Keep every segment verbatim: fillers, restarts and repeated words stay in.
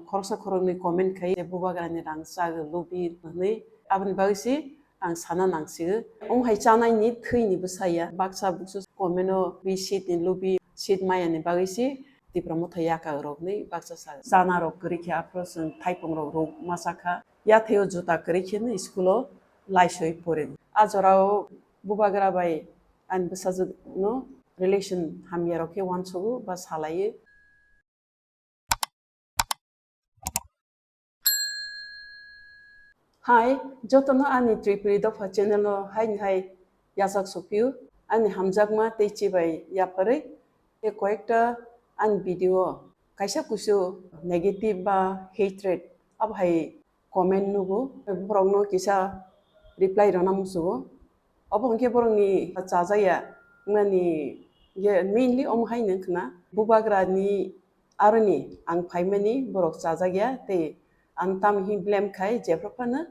Khoroksa khoroknwi comment khai, "Bubagrani rang chagwi lubi," hwnwi. Aboni bagwi se ang sana nangsigo. Omo hai chanaini thwini bwsaya. Baksa buksu comment o bi seat ni lubi, seat maya ni bagwi se Tipra Motha yaka rok ni baksa sa. Chana rok kwrwi khe aphuru chwng thaipung rok rw ma cha kha. Yathai o juta kwrwi khe no school o laisoi pore. A jora o bubagra bai ani bwsajwk no relation hamya rok khe uansugo ba salaiwi. Hai, jotono ani Tripuri Dopha channel o haini hai yachak sophiu, ani hamjakma tei chibai yapharwi, tei koyekta ani video kaisa kusu negative ba hatred abo hai comment nugo, borokno kisa reply rwna muchugo. Obo hwnkhe borokni chajakya wngmani, ye mainly omo hai wngkha na, bubagrani aroni ang phaimani borok chajakya tei ang tamhi blame khai, jephru phano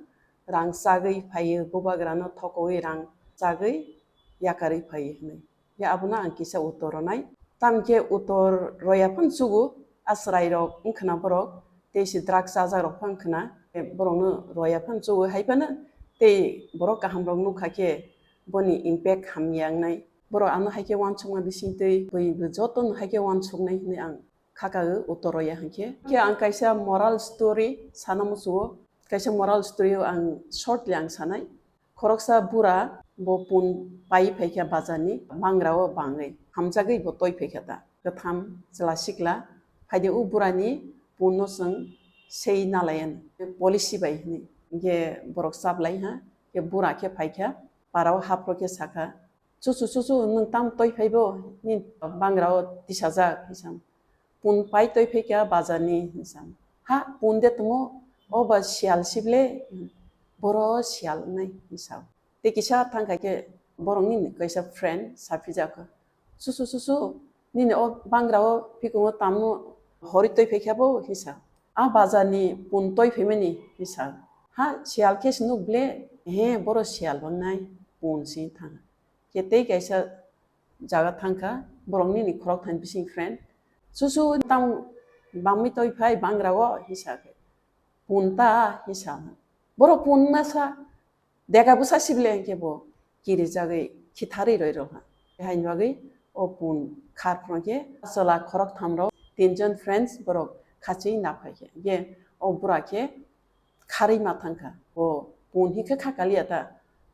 rang chagwi phaio, bubagrano thokowi rang chagwi yakarwi phaio hwnwi. Ya abono ang kisa uttor rwnai. Tamkhe uttor roya phano chugo, a chwrairok wngkhana borok, tei se drugs chajak rok phano wngkhana, borokno roya phano chugo, hai phano tei borok kaham rok nukha khe boni impact hamya wngnai. Borok ano hai khe uansukma bisingtwi bui bo jotono hai khe uansuknai hwnwi ang khakao uttor roya hwnkhe. Khe ang kaisa moral story sana muchugo, kaisa moral story o ang shortly ang sanai. Khoroksa bura bo pun pai phaikha bazarni bangrao bangwi, hamjagwi bo toi phaikha ta. Kwtham chwla sikla phaidi o burani punno chwng sei nalayan policy bai hwnwi. Hwnkhe borok chaplai ha, khe bura khe phaikha, parao haphro khe sakha, "Chuchu, chuchu, nwng tamo toi phaibo? Nini bangrao tisajak," hinwi sa. "Pun pai toi phaikha bazarni," hinwi sa. "Ha, pun de tamo, o ba siyal sible, boro siyal wngnai," hinwi sa. Tei kisa thangkha khe borokni kaisa friend saphijak kha, "Chuchu, chuchu, nini o bangrao phikungo tamo horwi toi phaikha bo?" hinwi sa. "A bazarni pun toi phaimani," hinwi sa. "Ha, siyal khe se nuk ble?" "He, boro siyal wngnai, pun," hinwi thangkha. Khe tei kaisa jaga thangkha, borok nini khorokthani bising friend. "Chuchu, tamo bangwi toi phai bangrao?" hinwi sa khe. "Pun ta," hinwi sa. "Borok pun na sa, dega bwsa sible," hinkhe bo kirijagwi khitharwi roi rwkha. Haini bagwi o pun khar phano khe chwla khoroktham rok tinjon friends borok khachwi naphai khe. Hinkhe o bura khe kharwi ma thangkha. Bo pun hinkhe kha kaliya ta,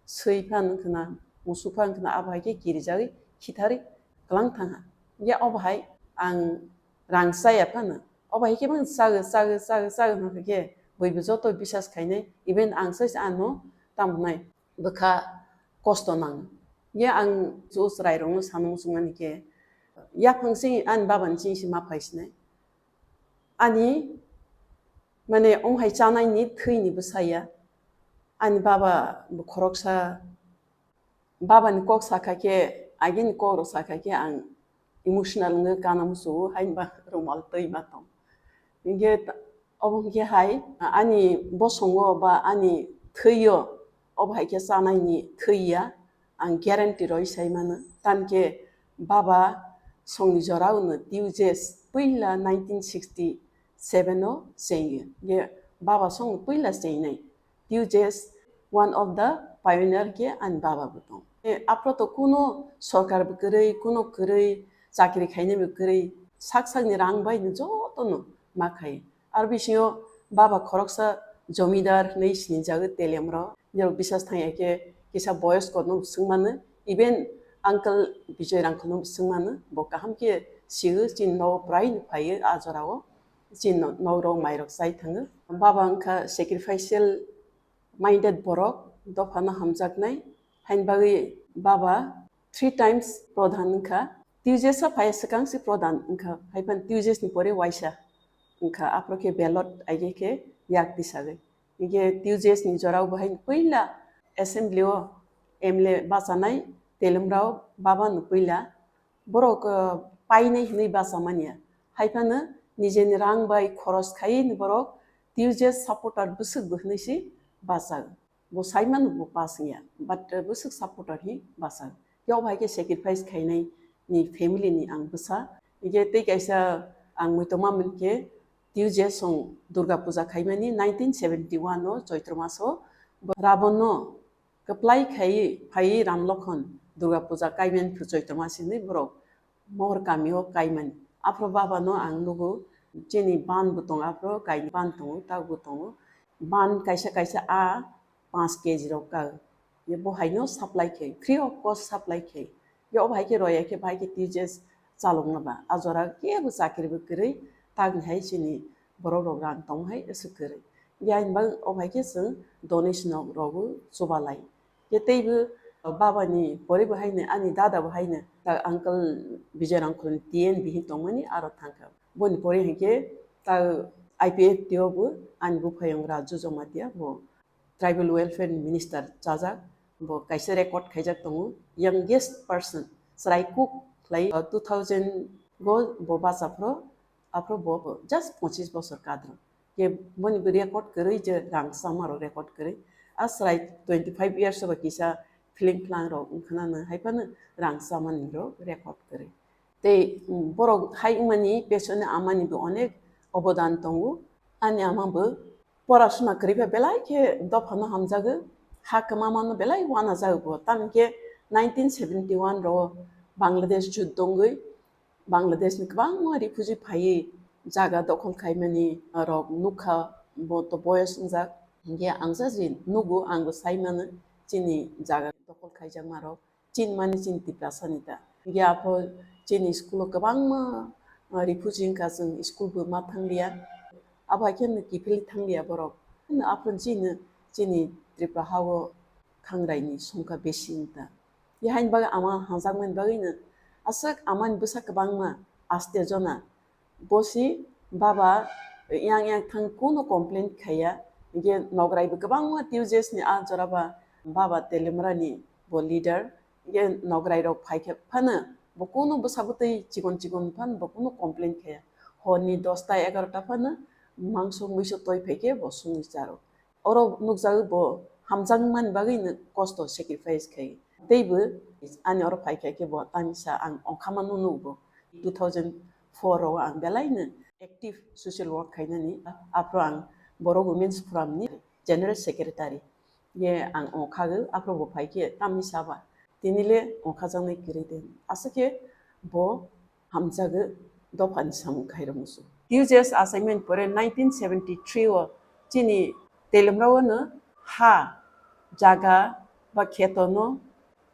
swi phan wngkhwna, musuk phan wngkhwna, abo hai khe kirijagwi khitharwi kwlang thangkha. Ya obo hai ang rang chaya phano, obo hai khe bang chagwi, chagwi, chagwi, chagwi hwnkha khe bui bo joto bisas khainai, even ang sai se ano tamo hnai bwkha kosto nang. Ya ang chu chwrai rokno sana muchungmani khe, yaphang chini ani babani chini se ma phai sinai. Ani, mane, omo hai chanaini thwini bwsaya. Ani baba bo khoroksa, babani kok sakha khe, agini kok rok sakha khe ang emotional wngwi kana muchungo, haini ba rumal twi ma tong. Hinkhe ta-, obo hinkhe hai ani bosongo ba ani thwio, obo hai khe chanaini thwiya, ang guarantee roi sai mano. Tamkhe baba songni jorao no T U J S puila nineteen sixty seven o chengyo. Ye baba song puila chengnai. T U J S one of the pioneer khe ani baba bo tong. E, aphro to kuno sorkar bo kwrwi, kuno kwrwi, chakri khainai bo kwrwi, sak sakni rang bai no joto no ma khai. Ar bisingo baba khoroksa jomidar hinwi sinijagwi Telemrao. Nirok bisas thangya khe kisa boyosko no swngmano, even uncle Bijoy Rangkhol no swngmano, bo kaham khe sigo, chini nogo prai no phaio a jorao, chini no-, nok rok mai rok chai thango. Baba wngkha sacrificial minded borok, dophano hamjaknai, haini bagwi baba three times pradhan wngkha. T U J S o phai swkang se pradhan wngkha, hai phano T U J S ni pore waisa wngkha, aphuru khe ballot aige khe yak tisagwi. Hingkhe T U J S ni jorao bo hai puila assembly o M L A bachanai Telemrao baba no puila borok, uh, painai hinwi bachamani ya. Hai phano nijeni rang bai khoros khaiwi ni borok T U J S supporter bwswk bo hinwi se bachao. Bo saimano bo pass wngya, but, uh, bwswk supporter hi bachao. Yao bai khe sacrifice khainai ni family ni ang bwsa. Hingkhe tei kaisa ang muitoma mankhe Tuesday song Durga Puja khaimani nineteen seventy one o Choitro maso Ravan no kwplai khai phai Ram Lokhon Durga Puja kaimani phru Choitro masini borok Mohor kami o kaimani. Aphro baba no ang nugo, chini ban bo tongo, aphro kaini ban tongo, tag bo tongo. Ban kaisa kaisa a panch K G rok ka. Ye bo hai no supply khai, free of cost supply khai. Ye o bai khe roya khe bai khe T J S chalok na ba. A jora kebo chakri bo kwrwi, tag ni hai chini borok rok rang tong hai aswk kwrwi. Ye ani bang o bai khe chwng donation rok bo chuba lai. Ye teibo baba ni pore bo haino, ani dada bo haino, ta uncle Bijoy Rangkhol ni T N B hin tongmani aro thangkha. Boni pore hinkhe ta I P F T o bo ani buphayung Raju Jamatia bo tribal welfare minister chajak, bo kaisa record khaijak tongo, youngest person, chwrai kuk khlai, uh, two thousand go bo bacha phro, aphro bo just pochis bosor kadro. Ye boni bo record kwrwi je rang sama rok record kwrwi. A chwrai twenty five years ba kisa film phlang rok wngkhana no hai phano rang sama ni rok record kwrwi. Tei, mm, borok hai wngmani pesone amani bo onek obodan tongo. Ani ama bo porasuna kwrwi pha belai khe dophano hamjago, ha kwmamano belai wanajago bo. Tamokhe nineteen seventy one ro Bangladesh juddo wngwi Bangladesh ni kwbangma refugee phaiwi jaga dokhol khaimani rok nukha, bo to boyos wngjak. Hinkhe ang just nugo, ang bo saimano chini jaga dokhol khaijakma rok. Chinmani chini Tiprasa ni ta. Hinkhe aphro chini school o kwbangma, ah, refugee wngkha, chwng school bo ma thangliya. Abo hai khe no kiphilwi thangliya borok. Aphro chini, chini Tripura ha o khangrai ni songkha besi wngta. Ye haini bagwi ama hamjakmani bagwi no aswk amani bwsa kwbangma aste jona. Bosi baba yang yang thang kuno complain khaiya. Hinkhe nograi bo kwbangma Tuesdays ni a jora ba baba Telemra ni bo leader. Hinkhe nograi rok phaikha phano bo kuno bwsa bwtwi chikon chikon phano bo kuno complain khaiya. Hor ni dosta egarota phano mangso muiso toi phaikhe bo sungwi charo. Oro nukjago bo hamjakmani bagwi no kosto sacrifice khai. Teibo ani oro phaikha khe bo tamisa ang ongkhama no nugo. Two thousand four o ang belai no active social work khainani, aphro ang Borok Women's Forum ni general secretary. Ye ang ongkhago, aphro bo phaikhe tamisa ba. Tini le ongkhajaknai kwrwi de. Aswk khe bo hamjago dophani samung khairokmusu. T U J S assignment pore nineteen seventy three o chini Telemra o no ha jaga ba kheto no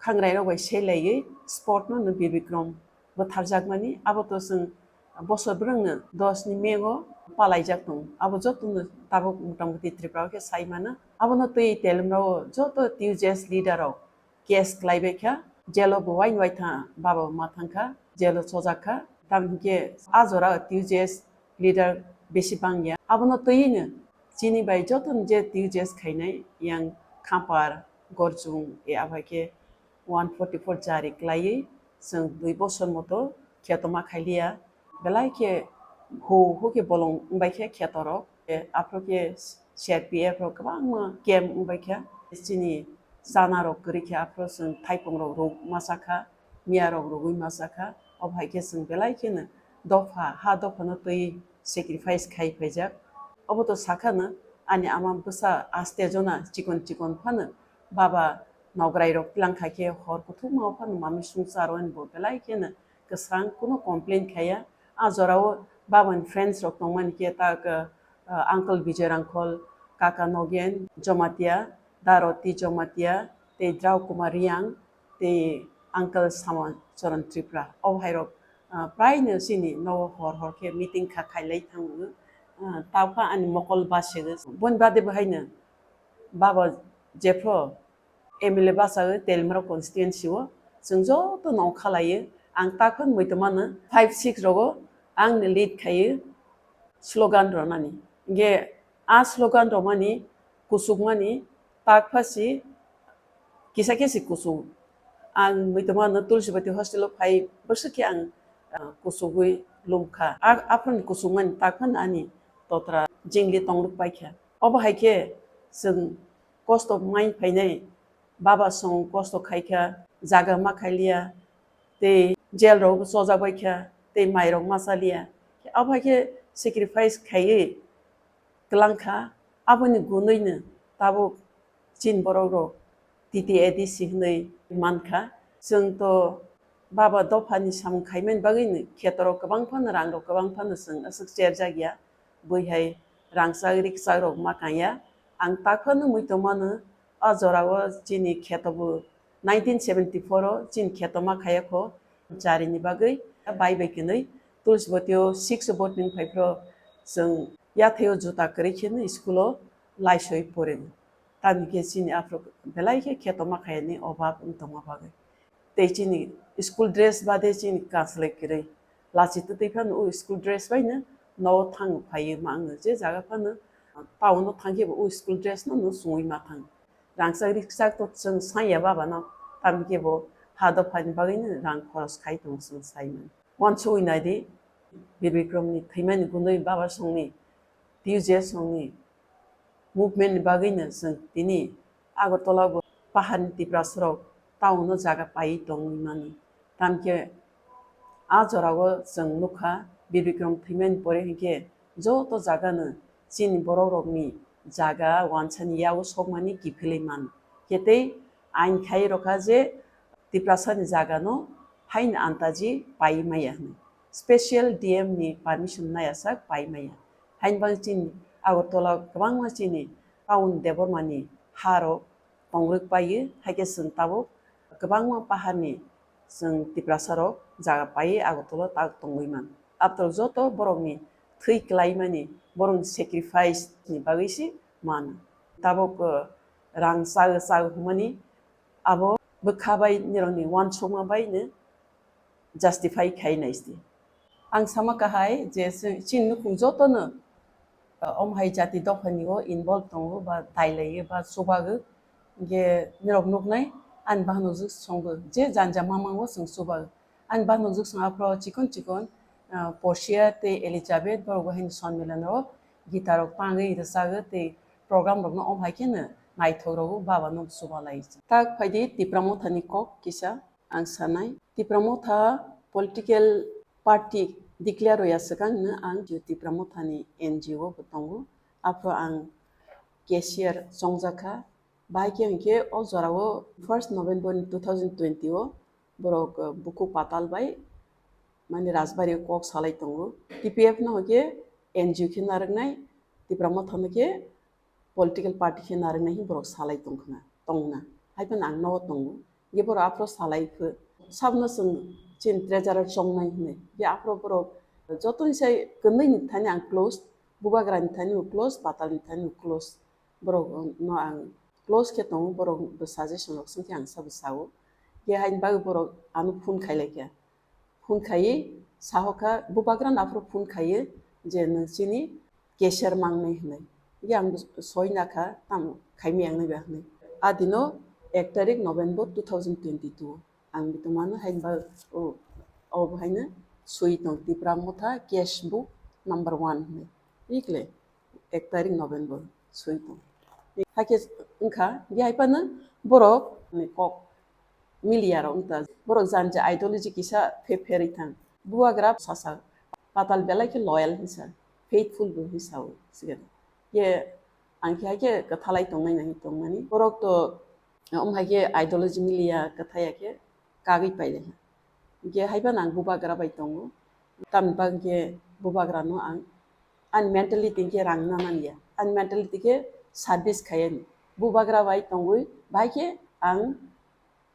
khangrai rok bai selaiwi spot no no Bir Bikrom bwtharjakmani, abo to chwng bosor bwrwng no dos ni May o palaijak tongo. Abo joto no tabuk motamoti Tripura o khe sai mano. Abono twi Telemra o joto T U J S leader rok case khlaibai kha, jail o bo uaini uaitha baba ma thang kha, jail o chojak kha. Tamni hinkhe a jora o T U J S leader besi bang ya. Abono twi no chini bai joto ni je T U J S khainai yang Khampar, Gorjung, e abai khe one forty four jari klaiwi chwng dui bosor moto kheto ma khailiya. Belai khe hu hu khe bolong wngbai khe kheto rok. E, aphro khe C R P F rok kwbangma camp wngbai kha. Chini chana rok kwrwi khe aphro chwng thaipung rok rwk masa kha, miya rok rwgwi masa kha. Obo hai khe chwng belai kheno dopha, ha dopha no twi sacrifice khai phaijak. Obo to sakha no ani ama bwsa aste jona chikon chikon phano baba nograi rok tlang khai khe hor kuthukma o phano manwi sung charo ani bo belai kheno kwsang kuno complain khaiya. A jora o baba ni friends rok tongmani khe ta, ah, uncle Bijoy Rangkhol, kaka Nogen Jomatia, Daroti Jomatia, tei Drau Kumar Riang, tei uncle Sama Charan Tripura. O hai rok, ah, prai no chini nogo hor hor khe meeting kha khailai thango. Ah, tao kha ani mokol basego. Boni bade bo hai no baba jephro M L A bachago Telemra constituency o, chwng joto no ongkha laio. Ang takhon muitomano five six rogo ang ni lead khaio slogan rwnani. Hinkhe a slogan rwmani kuchukmani tak phasi kisa khe si kuchuk. Ang muitomano Tulsibati hostel o phai bwswk khe ang, ah, kuchugwi lumkha. A, aphano kuchukmani tak phano ani totra jingli tongrwk paikha. Obo hai khe chwng kosto mai phainai, baba song kosto khaikha, jaga ma khailiya, tei jail rok chojak baikha, tei mai rok ma chaliya. Abo hai khe sacrifice khaiwi kwlangkha, aboni gunwino tabuk chini borok rok T T A D C hinwi mankha. Chwng to baba dophani samung khaimani bagwino kheto rok kwbang phano, rang rok kwbang phano chwng aswk cherjak ya, bui hai rangchak rikchak rok ma kanya. Ang takhwno muitu mano, o jorao chini kheto bo nineteen seventy-four o chini kheto ma khaya kho, charini bagwi bai bai kwnwi Tulsiboti o six vote ning phai phro chwng yathai o juta kwrwi kheno school o laisoi pore. Tamni khe chini aphuru belai khe kheto ma khayani obab wng tongma bagwi. Tei chini school dress bade chini kanslai kwrwi. Lachi twtwi phano o school dress bai no nogo thang phaiwi ma wngno. Je jaga phano town o thang khe bo o school dress no no chumui ma thang. Rangchak rikchak to chwng sanya baba no, tamni khe bo ha dophani bagwi no rang khoros khai tongo chwng sai mano. Uansugwi nai di, Bir Bikrom ni thwimani gunwi baba songni, T U J songni movement ni bagwi no chwng tini Agartala bo paharni Tiprasa rok town o jaga paiwi tongwi mano. Tamkhe a jorao chwng nukha, Bir Bikrom thwimani pore hinkhe joto jaga no chini borok rokni jaga wansani yago sokmani kiphilwi mano. Khe tei ain khai rokha je Tiprasa ni jaga no haino antaji pai maya hwnwi. Special D M ni permission naya sak pai maya. Haini bagwi chini Agartala kwbangma chini town Debbarma ni ha rok tongrwk paio, hai khe chwng tabuk kwbangma paharni chwng Tiprasa rok jaga paiwi Agartala tak tongwi man. Abtoro joto borokni thwi kwlaimani, borokni sacrifice ni bagwi se mano. Tabuk, uh, rang chao chao hwnmani abo bwkha bai nirokni uansukma bai no justify khai nai se. Ang sama kahai je se chini nukhung jotono, uh, om hai jati dophani o involve tongo ba tailaio ba chubago. Hinkhe nirok nuknai ani bahanok jwk songbo je janja mamango chwng chubago. Ani bahanok jwk song aphro chikon chikon, uh, Portia tei Elizabeth borok bo haino sonmilan o gita rok tangwi rwchago tei program rokno om hai kheno naithok rogo baba no chubalai. Tak phaidi Tipra Motha ni kok kisa. Ang sanai, Tipra Motha political party declare roya swkangno ang Tipra Motha ni N G O bo tongo. Aphro ang cashier chongjakha. Bahai khe hinkhe o jorao first November ni two thousand twenty o borok, uh, buku patal bai mani Rajbari o kok salai tongo. T P F no hinkhe N G O khe narwknai, Tipra Motha no khe political party khe narwknai hwnwi borok salai tongkhna, tongna. Hai phano ang nogo tongo. Ye borok aphro salai phu. Sabno chwng chini treasurer chongnai hwnwi. Ye aphro borok jotoni sai kwnwi ni thani ang close, Bubagra ni thani o close, Patal ni thani o close. Borok no ang close khe tongo, borok bo suggestion rok swngkhe ang sabo sao. Ye haini bagwi borok ano phone khailai kha. Phone khaiwi sahokha, Bubagra no aphuru phone khaiwi je nwng chini cashier mangnai hwnwi. Ye ang soi nakha, tamo khaimaya wngnai ba hwnwi. A dino ek tarik November two thousand twenty-two. Ang bitumano hainba o, o haino sui tong Tipra Motha cash book number one hwnwi. Ikle ek tarik November sui tong. Hakhe wngkha, ye hai phano borok ni kok miliya rok wngkha. Borok jani je ideology kisa phe pherwi thang. Bubagra sasa Patal belai khe loyal hinsa, faithful bo hinsa o sigan. Ye ang khe hai khe kwthalai tongnai nai tongmani. Borok to, um, hai khe ideology miliya kwthaya khe kagwi pailai. Hinkhe hai phano ang Bubagra bai tongo. Tamni bagwi khe Bubagra no ang ani mentality hinkhe rang na manya. Ani mentality khe service khayani. Bubagra bai tongwi bai khe ang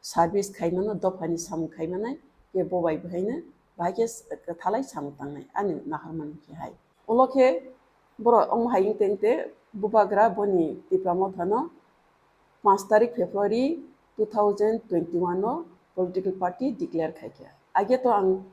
service khaimano, dophani samung khaimanai, khe bo bai bo haino bahai khe kwthalai samung tangnai, ani naharmani khe hai. Ulo khe borok omo hai wngte wngte Bubagra boni Tipra Motha no panch tarik February two thousand twenty-one o political party declare khai kha. Age to ang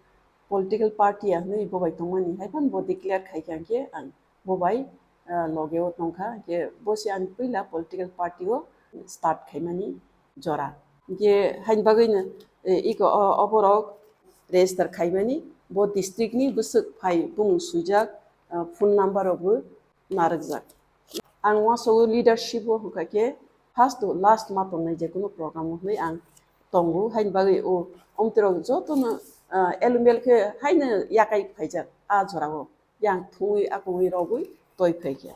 political party ya hwnwi bo bai tongmani, hai phano bo declare khai kha, hinkhe ang bo bai, ah, loge o tongkha, hinkhe bo se ani puila political party o start khaimani jora. Hinkhe haini bagwino, eh, iko o, o borok register khaimani, bo district ni bwswk phai bumung swijak, ah, phone number rok bo narwkjak. Ang uansukgo leadership o hwnkha khe first to last ma tongnai je kunu program o hwnwi ang tongo, haini bagwi o omtwi rok jotono, ah, elumel khe haino yakai phaijak a jorao. yang thungwi akungwi rogwi toi phaikha.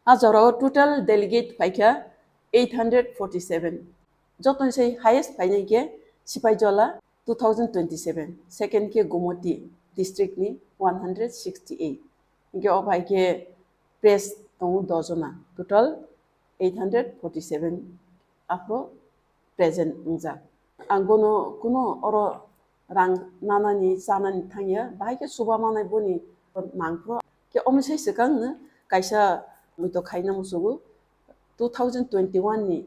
A jorao total delegate phaikha eight hundred forty seven. Jotoni sai highest phainai khe Sipaijola two thousand twenty seven, second khe Gomoti district ni one hundred sixty eight. Hingke o bai khe press tongo dojona, total eight hundred forty seven aphro present wngjak. Ang bono kuno oro rang nanani chanani thangya, bahai khe suba manai boni mangphro. Khe omo sai swkang no kaisa muitok khaina musugo two thousand twenty one ni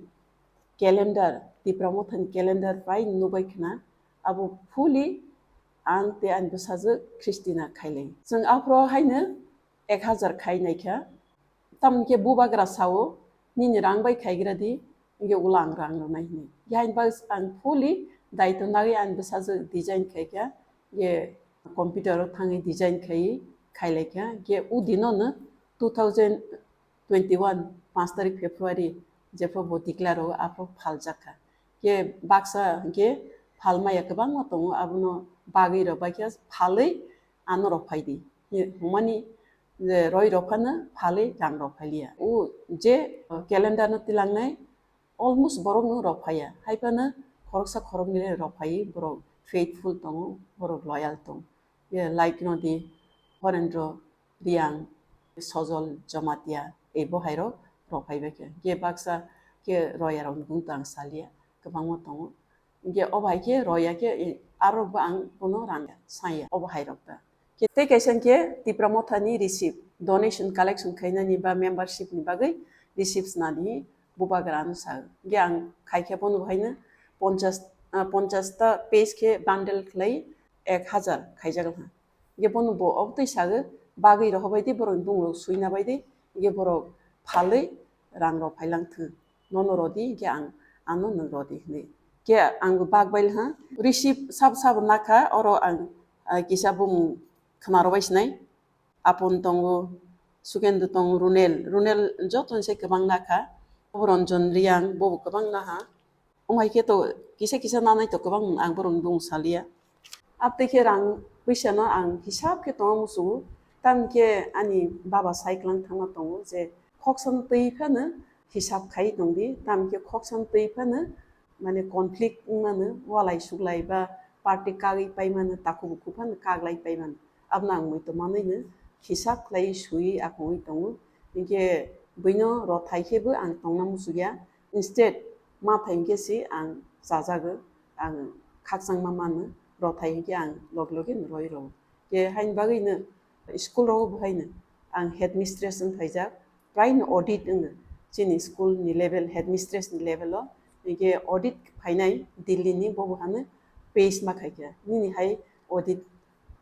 calendar, Tipra Mothani calendar pai nugbai khna, abo fully ang tei ani bwsajwk Christina khailai. Chwng aphro haino ek hazar khai naikha. Tamni khe bubagra sao, "Nini rang bai khaigra di, hingke ulo ang rang rwnai," hinwi. Yain bai ang fully daito nagwi ani bwsajwk design khaikha, ye computer o thangwi design khaiwi khailaikha. Ye udino no two thousand twenty one, panch tarik February, jephru bo declare o, aphro phaljakha. Ye baksa hingke phalmaya kwbangma tongo, abono bagwi rok bai khe phalwi ano rok phai di. Ye hwnmani je roi rok phano phalwi rang rok phai liya. O je, uh, calendar no tilangnai almost borok no rok phaiya. Hai phano khoroksa khoroknwi rok phaiwi borok faithful tongo, borok loyal tongo. Ye like no di Horendro Riang, Sojol Jamatia, ei bo hai rok rok phai bai khe. Ye baksa khe roya rok ni bung tang salia, kwbangma tongo. Hingke o bai khe roya khe, e, aro bo ang bono rang saya, obo hai rok ta. Khe tei kaisa hingke Tipra Motha ni receipt, donation collection khainani ba membership ni bagwi receipt nani bubagra ano sa. Hingke ang khai khe bono bo haino ponchas, ah, ponchas ta page khe bundle khlai ek hazar khaijak ha. Hingke bono bo obotwi sagwi bagwi rohobai di, borokni bumung rok suina bai di, hingke borok phalwi rang rok phailang thung. Nono rodi, hingke ang ano nwng rodi hinwi. Hingke ang bo bak bai ha, receipt sabo sabo nakha, oro ang, ah, kisa bumung khna rwbai sinai. Apon tongo, Sukendra tongo, Runel, Runel joto ni se kwbang nakha. Obo Ranjan Riang, bobo kwbang naha. Omo hai khe to kisa kisa nanai to kwbang ang borokni bumung salia. Abtwi khe rang puisa no ang hisab khe tongma musugo. Tamni khe ani baba sai kwlang thangma tongo je khoksa no twi phano hisab khai tongdi. Tamni khe khoksa no twi phano mane conflict wngmano, walai suklai ba party kagwi paimano, takhuk bukhuk phano kaglai paimano. Abono ang muitu manwi no hisab khlai sui akungwi tongo. Hinkhe buino rothai khe bo ang tongna muchukya. Instead, mathai hinkhe se ang chajago, ang khakchangma mano, rothai hinkhe ang loge loge no roi rwo. Khe haini bagwi no school rogo bo haino ang headmistress wng phaijak, prai no audit wngo chini school ni level, headmistress ni level o. Hinkhe audit phainai Delhi ni, bo bo hano pass ma khaikha, nini hai audit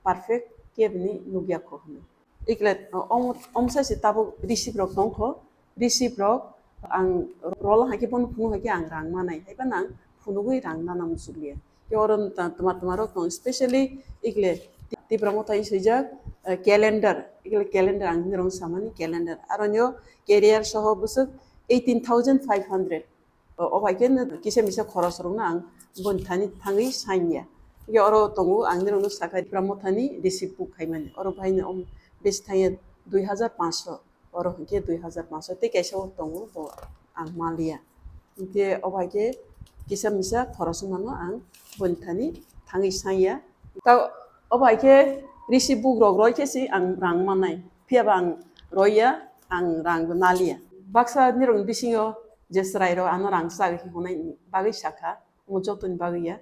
perfect kebini nukya kho hwnwi. Ikle, o-, omo, omo sai se tabuk receipt rok tongkho, receipt rok ang rola hai khe bono phunuk hai khe ang rang manai, hai phano ang phunugwi rang nana muchukliya. Khe oro ta-, tuma tuma rok tong, specially ikle Ti-, Tipra Motha ni swijak, eh, calendar, ikle calendar ang nini rong samani calendar. Aro nyo career soho bwswk eighteen thousand five hundred. O, o bai khe no kisa misa khoros rok no ang boni thani thangwi sanya. Khe oro tongo ang nini rok no sakha Tipra Motha ni receipt book khaimani. Oro bai no om besi thangya dui hazar pansho. Oro hinkhe dui hazar pansho tei kaisa o tongo, bo ang manliya. Hinkhe o bai khe kisa misa khoroksa mano ang boni thani thangwi sanya. Ta o bai khe receipt book rok roi khe se ang rang mannai. Phiya ba ang roiya, ang rang bo naliya. Baksa nirokni bisingo je chwrai rok ano rang chagwi hwnai bagwi sakha, omo jotoni bagwi ya.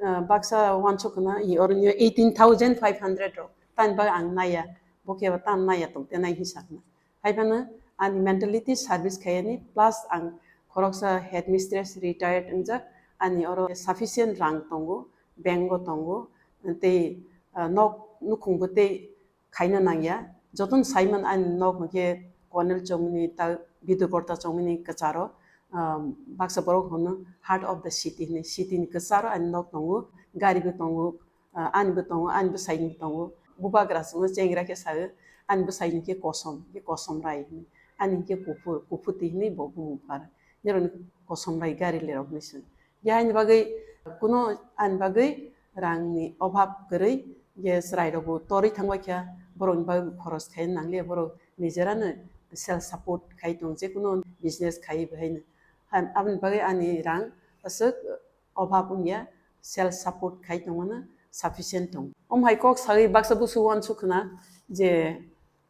Ah, baksa wansuk khna, i oro nyo eighteen thousand five hundred rok. Tani bagwi ang naiya, bo khe ba tan naiya tong te nai hinwi sakna. Hai phano ani mentality service khaiyani, plus ang khoroksa headmistress retired wngjak, ani oro sufficient rang tongo, bank o tongo, tei, ah, nok nukhung bo tei khaina nangya. Jotono saiman ani nok hwnkhe Colonel Chongmani ta, Bidurkorta Chongmani kwcharo, ah, baksa borok hwno heart of the city hinwi, city ni kwcharo ani nok tongo, gari bo tongo, ah, ani bo tongo, ani bwsai ni tongo. Bubagra chwngno chengra khe sago, ani bwsai ni khe kosom, khe kosom rai hinwi, ani khe kuphur, kuphuti hinwi bo bumung phar. Nirokni kosom rai gari lerok hinwi swng. Yaini bagwi kuno ani bagwi rangni obhab kwrwi, je chwrairokbo torwi thangbai kha, borokni bagwi khoros khai nanglia, borok nijerano self support khai tong, jekuno business khai bahaino. Aboni bagwi ani rang aswk obhab wngya, self support khai tongmano sufficient tong. Omo hai kok sagwi baksa busu uansuk khna je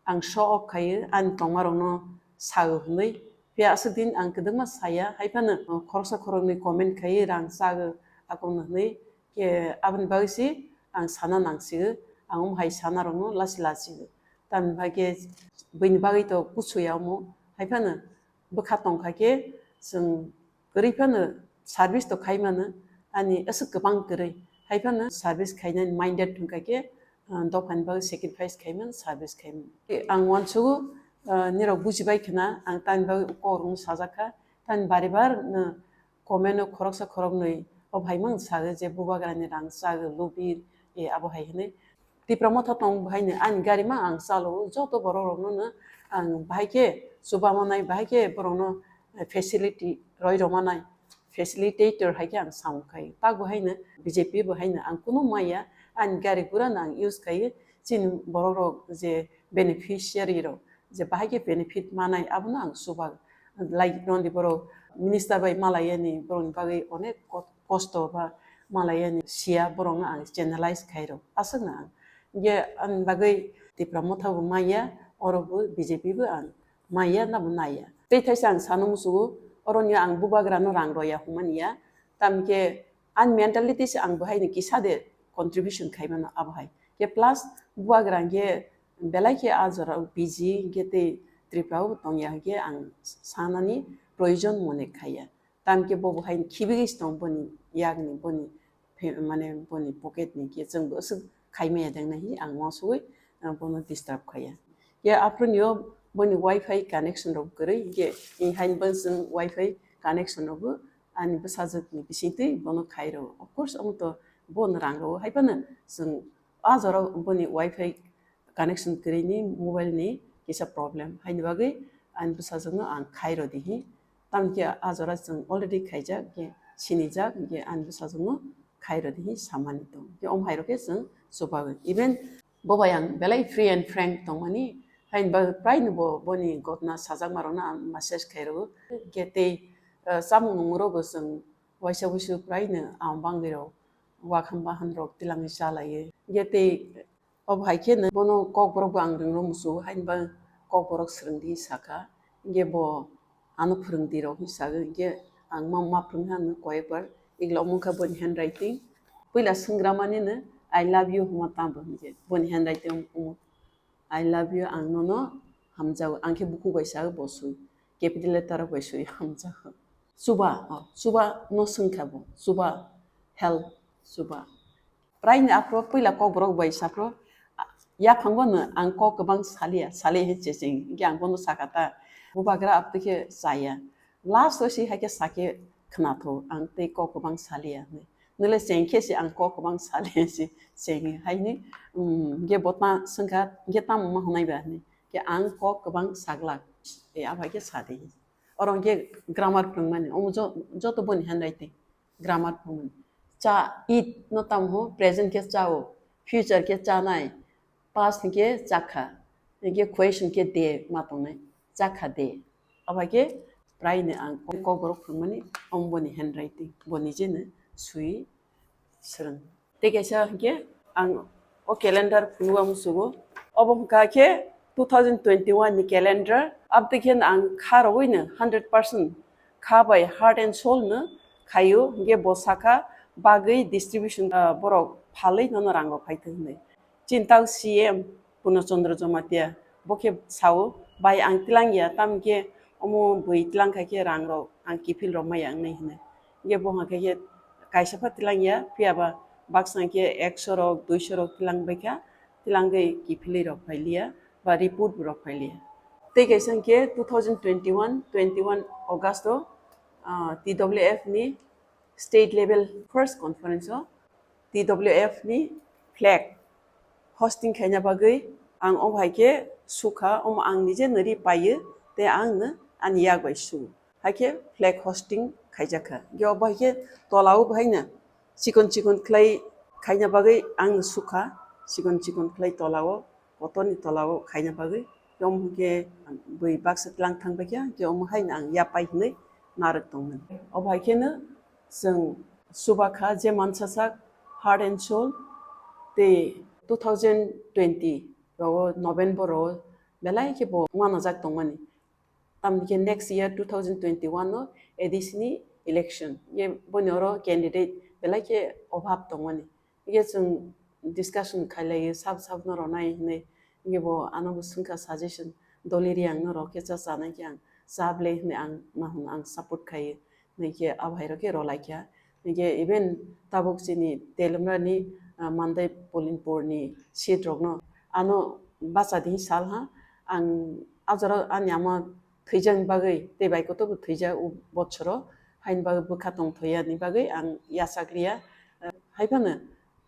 ang show off khaio, ani tongmarokno sao hwnwi. Phiya aswk din ang kwdwkma saya, hai phano khoroksa khoroknwi comment khaiwi rang chago akungno hwnwi. Khe aboni bagwi se ang sana nangsigo, ang omo hai sanarokno lachi lachigo. Tamni bagwi khe buini bagwi to kuchuya omo, hai phano bwkha tongkha khe chwng kwrwi phano service to khai mano, ani aswk kwbang kwrwi. Hai phano service khainani minded wngkha khe, ah, dophani bagwi sacrifice khai mano, service khai mano. Ang uansugo, ah, nirok bujibai khna, ang tamni bagwi kok rwngwi sajak kha, tamni bari bar no comment o khoroksa khoroknwi o bhai mang sago je bubagrani rang chago lubir, e abo hai hwnwi. Tipra Motha tong bahaino ani gari ma ang chalo, joto borok rokno no ang bahai khe chuba manai, bahai khe borokno facility roi rw manai, facilitator hai khe ang samung khai. Tak bahaino B J P bahaino ang kunu maya, ani gari gura no ang use khai, chini borok rok je beneficiary rok je bahai khe benefit manai abono ang chuba. Like Rondi borok minister bai malayani borokni bagwi onek ko-, kosto ba malayani siya borokno ang channelize khairok aswkno ang. Hinkhe ani bagwi Tipra Motha bo maya, oro bo B J P bo ang maya nabo naya. Tei thaisa ang sana musugo, oroni ang bubagrano rang roya hwnmani ya, tamkhe ani mentality se ang bo haino kisa de contribution khai mano abo hai. Khe plus bubagra hinkhe belai khe a jora o busy hinkhe tei Tripura o tongya hinkhe ang sanani proyojon mone khaiya. Tamkhe bo bo hai khibigwi se tong boni yakni, boni phe-, mane boni pocket ni khe chwng bo aswk khai maya deng nai hi ang uansugwi, ah, bono disturb khaiya. Khe aphuru ni o boni wifi connection rok kwrwi hinkhe, eh, haini bo chwng wifi connection rok bo ani bwsajwk ni bisingtwi bono khai rwo. Of course, omo to bono rang rwo, hai phano chwng a jora boni wifi connection kwrwini mobile ni kisa problem, haini bagwi ani bwsajwkno ang khai rw di hi. Tamni khe a jora chwng already khaijak, hinkhe sinijak, hinkhe ani bwsajwkno khai rw di hi samani tong. Hinkhe omo hai rok khe chwng chubago. Even bo bai ang belai free and frank tongmani, haini bagwi praino bo boni gotna sajakma rokno ang message khai rwo. Hinkhe tei, ah, chamung nungmung rok bo chwng waisa wuisu praino ang bangwi rok wakham bahan rok tilangwi chalaiwi. Hinkhe tei Obo hai khe no bono kokborok bo ang rwngno muchungo, haini ba kokborok swrwng di sakha. Hinkhe bo ano phwrwng di rok hinwi sago, hinkhe ang ma, ma phwrwng ha no koyekbar. Iklo omo wngkha boni handwriting. Puila swngramani no, "I love you," hwnma tamo hinkhe boni handwriting omo, "I love you, ang nono hamjago." Ang khe bukhuk bai sago, bo swi capital letter rok bai swi hamjago. Chuba, oh, chuba no swngkha bo, chuba help, chuba. Praini aphuru puila kokborok bai saphuru, yaphango no ang kok kwbang salia, salia he checheng, hinkhe ang bono sakha ta, bubagra abtwi khe chaya. Last o si hai khe sakhe khwnathok, ang tei kok kwbang salia hinwi. Nwle cheng khe se ang kok kwbang salia se cheng haini, um, hinkhe bo ta swngkha, hinkhe tamo ma hwnai ba hinwi. Khe ang kok kwbang saglak, e, abo hai khe sadi. Oro hinkhe grammar phwrwngmani, omo jo-, joto boni handwriting. Grammar phwrwngmani. Cha, eat no tamo ho, present khe chao, future khe chanai, past hinkhe chakha, hinkhe question khe de ma tongnai, chakha de. Abo hai khe praino ang kokborok phwrwngmani, omo boni handwriting, bo nijeno swi swrwng. Tei kaisa hinkhe ang o calendar phunukgo musugo. Obo wngkha khe two thousand twenty-one ni calendar. Aboni khe ang kha rwui no hundred percent kha bai heart and soul no khaio. Hinkhe bo sakha bagwi distribution, ah, borok phalwi nono rang rok phaithwng hinwi. Chini tao C M Purno Chandra Jamatia bo khe sao, "Bai, ang tilang ya, tamo khe omo bui tilang kha khe rang rok ang kiphil rok maya wngnai," hinwi. Hinkhe bo hwnka khe kaisa pha tilang ya, phiya ba baksa khe ekso rok, duiso rok tilang bai kha, tilangwi kiphilwi rok phai liya ba report bo rok phai liya. Tei kaisa khe two thousand twenty-one, twenty-one August o, ah, T W F ni state level first conference o T W F ni flag hosting khaina bagwi ang obo hai khe sukha, omo ang nije nari paiyo tei ang no ani yak bai su. Hai khe flag hosting khaijak kha. Ge obo hai khe tola o bahai no chikon chikon khlai khaina bagwi ang no sukha, chikon chikon khlai tola o. kotorni tolao khaina bagwi, omo hwnkhe bui baksa tlang thang paikha, hwnkhe omo haino ang yapai hwnwi narwk tongmani. Obo hai kheno chwng chubakha je mansa sak heart and soul tei two thousand twenty rogo November rogo belai khe bo uanajak tongmani. Tamni khe next year two thousand twenty-one no A D C ni election. Ye boni oro candidate belai khe obhab tongmani. Ye chwng discussion khailaiyo sab sab no ronai hinwi. Ye bo ano bo swngkha suggestion, doli riang no rok khe cha chanai khe ang cha ble hinwi ang ma hwn ang support khaiyo. Hinwi khe abo hai rok khe rolaikha. Hinwi khe even tabuk chini Telamra ni, ah, Mandai Polinpur ni seat rok no ano bacha di sal ha ang ajora ani ama thwijak ni bagwi tei bai kotor bo thwijak o bochoro, haini bagwi bwkha tongthokya ni bagwi ang yachak liya. Eh, hai phano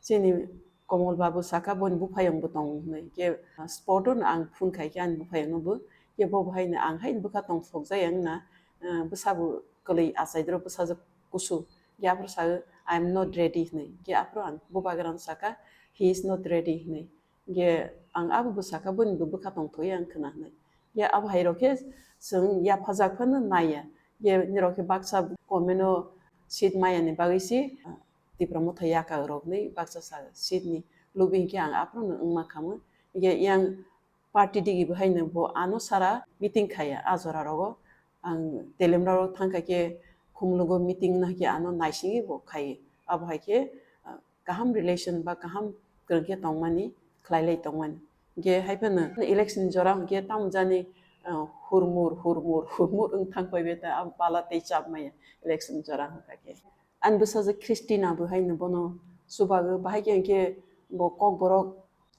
chini Komol Babu saka boni buphayung bo tong hinwi khe, ah, spot o no ang phone khai khe ani buphayung no bo khe bo bo haino ang haino bwkha tongthokjak ya wngna, eh, bwsa bo kwlwi achai doro bwsajwk kusu khe aphuru sago, "I am not ready," hinwi khe aphuru ang bubagra no saka, "He is not ready," hinwi. Ge ang abo bwsakha boni bo bwkha tongthokya ang khna hinwi. Ge abo hai rok khe chwng yaphajak phano naiya. Ge nirok khe baksa comment o seat maya ni bagwi se, ah, Tipra Motha yaka rok ni baksa sa seat ni lobby hinkhe ang aphuru no wngma khamu. Ge yang party digi bo haino bo ano sara meeting khaiya a jora rogo. Ang Telamra rok thangkha khe Khumulugo meeting no hai khe ano naisingwi bo khaiwi. Abo hai khe, ah, kaham relation ba kaham kwrwng khe tongmani, khlailai tongmani. Hwnkhe hai phano election jora hwnkhe tamo jani, ah, hurmur, hurmur, hurmur wng thang phaibai ta, abo pala tei chap maya election jora hwnkha khe. Ani bwsajwk Christina bo haino bono chubago, bahai khe hwnkhe bo Kokborok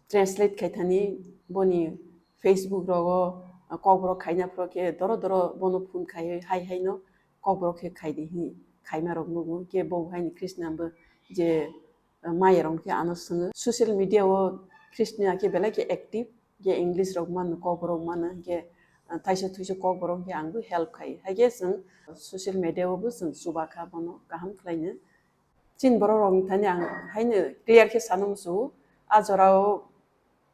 translate khai thani boni Facebook rogo, ah, Kokborok khaina phoro khe doro doro bono phone khaiwi hai haino Kokborok khe khaidi hinwi khaima rok nugo. Hwnkhe bo haino Christina bo je, ah, maya rok khe ano swngo. Social media o Christina khe belai khe active, je English rok mano, Kokborok mano, hwnkhe, ah, thaisa thuisa Kokborok hwnkhe ang bo help khai. Hai khe chwng social media o bo chwng chubakha bono kaham khlaino. Chini borok rok ni thani ang haino clear khe sana muchungo. A jora o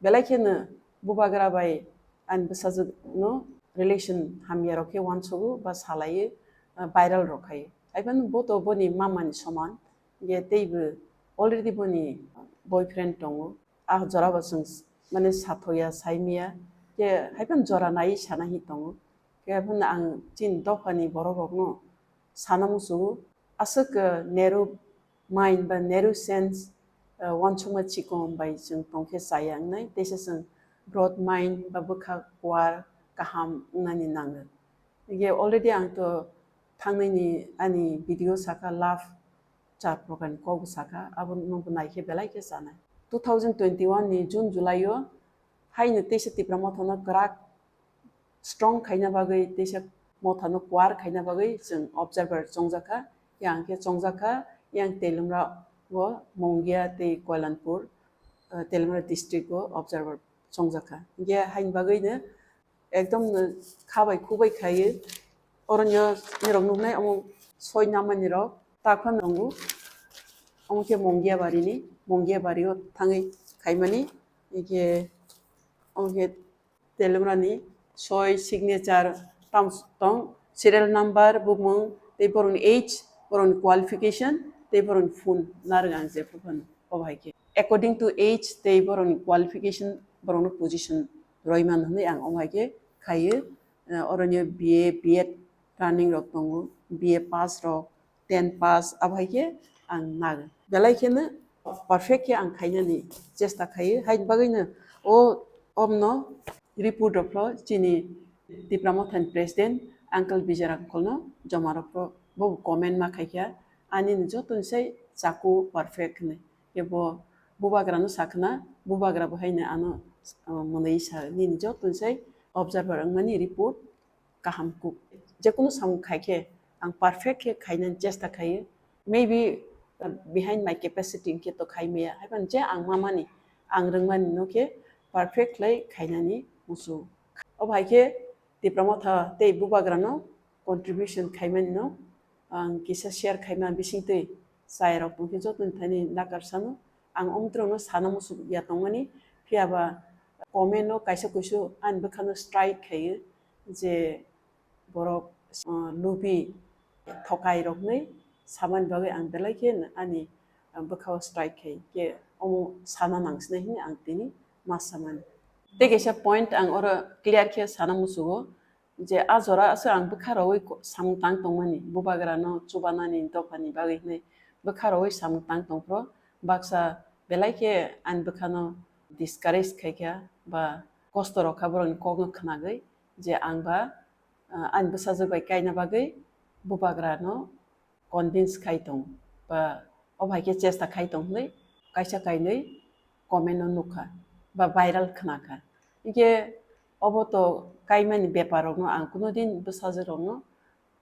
belai kheno bubagra bai ani bwsajwk no relation hamya rok khe uansugo ba salaiwi, ah, viral rok khai. Hai phano bo to boni mama ni soman. Ge tei bo already boni boyfriend tongo. Ah, jora bo chwng mane sathoya, saimaya. Ge hai phano jora naiwi sana hi tongo. Ge phano ang chini dopha ni borok rok no sana muchungo. Aswk, ah, narrow mind ba narrow sense, ah, uansukma chikon bai chwng tongkhe chaya wngnai, teisa chwng broad mind ba bwkha kuar kaham wngnani nango. Hwnkhe already ang to thangnani ani video saka love char prokarni kokbo saka, abo nokbo naikhe belai khe chanai. Two thousand twenty-one ni June July o haino teisa Tipra Mothano kwrak strong khaina bagwi teisa mothano kuar khaina bagwi chwng observer chongjakha, yang khe chongjakha, yang Telamra o Mongia tei Koilanpur, eh, Telamra district o observer chongjakha. Hwnkhe haini bagwino ekdom no kha bai khu bai khaiwi oro nirok nuknai omo soi namani rok takha nango. Omo khe Mongia bari ni, Mongia bari o thangwi khaimani, hwnkhe omo khe Telamra ni soi signature tam tong, serial number, bumung, tei borokni age, borokni qualification, tei borokni phone narwk ang je phano obo hai khe. According to age tei borokni qualification, borokno position roi man hwnwi ang omo hai khe khaiwi. Eh, oro ni B A, B Ed running rok tongo, B A pass rok, ten pass, abo hai khe ang nago. Belai kheno perfect khe ang khainani chesta khaio. Haini bagwino o omno report rok phro chini Tipra Mothani president uncle Bijay uncle no joma rok phro bo comment ma khaikha, ani ni joto ni sai chaku perfect hinwi. Khe bo bubagra no sakhna, bubagra bo haino ano, uh, mwnwi sa nini joto ni sai observer wngmani report kaham kuk. Jekunu samung khai khe ang perfect khe khainani chesta khaio. Maybe, uh, behind my capacity hinkhe to khai maya. Haiphano je ang mamani, ang rwngmani no khe perfect khlai khainani muchungo. Obo hai khe Tipra Motha tei bubagra no contribution khaimani no ang kisa share khaima bisingtwi chai rok tongkhe jotoni thani nakar sano. Ang omtwrwng no sana muchuk ya tongmani, phiya ba Comment o kaisa kuisu ani bwkhano strike khaio je borok, uh, lubi thokai rokni samani bagwi ang belai khe ani, uh, bwkhao strike khai khe omo sana nangsinai hwnwi ang tini ma samani. Tei kaisa point ang oro clear khe sana muchugo je a jora aswk ang bwkha rogwi ko-, samung tang tongmani, bubagrano chubanani dophani bagwi hwnwi bwkha rogwi samung tang tongphro baksa belai khe ani bwkhano discourage khaikha ba kosto rokha borokni kokno khnagwi je ang ba, ah, ani bwsajwk bai kaina bagwi bubagrano convince khai tong ba o bai khe chesta khai tong hwnwi kaisa kainwi comment o nukha ba viral khna kha. Hinkhe obo to kaimani bepar rokno ang kuno din bwsajwk rokno,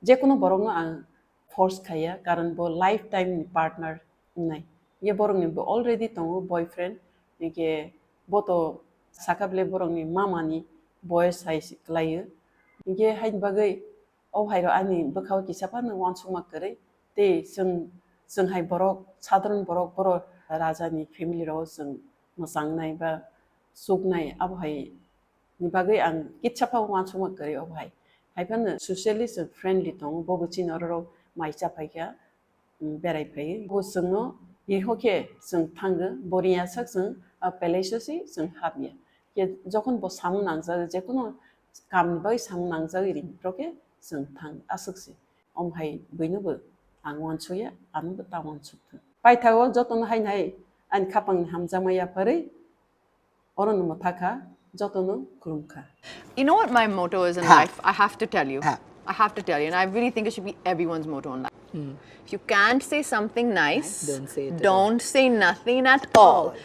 je kuno borokno ang force khaiya, karon bo lifetime ni partner wngnai. Hinkhe borokni bo already tongo boyfriend, hinkhe bo to saka bele borokni mama ni boyos hai se kwlaio. Hinkhe haini bagwi o hai rok ani bwkhao kisa phano uansukma kwrwi. Tei chwng, chwng hai borok, sadharon borok, borok raja ni family rok chwng mwchangnai ba chuknai, abo hai ni bagwi ang kitsa phano uansukma kwrwi obo hai. Hai phano socially chwng friendly tongo, bobo chini oro rok mai cha phaikha, um, berai phaiwi. Bo chwngno riho khe chwng thango, bo riya sak chwng, ah, palace o se chwng hapya. Khe jokhon bo samung nangjak, jekono kamni bagwi samung nangjagwi ri, rok khe chwng thang aswk se. Om hai buino bo ang uansukya, ano bo ta uansuk thung. Paithago jotono hai nai ani khapangni hamjakma yapharwi, oro no mwthakha, jotono khulumkha. You know what my motto is in Ha. life? I have to tell you. Ha. I have to tell you, and I really think it should be everyone's motto in life. Hmm. If you can't say something nice, Nice, don't say it at all. don't say nothing at all. All.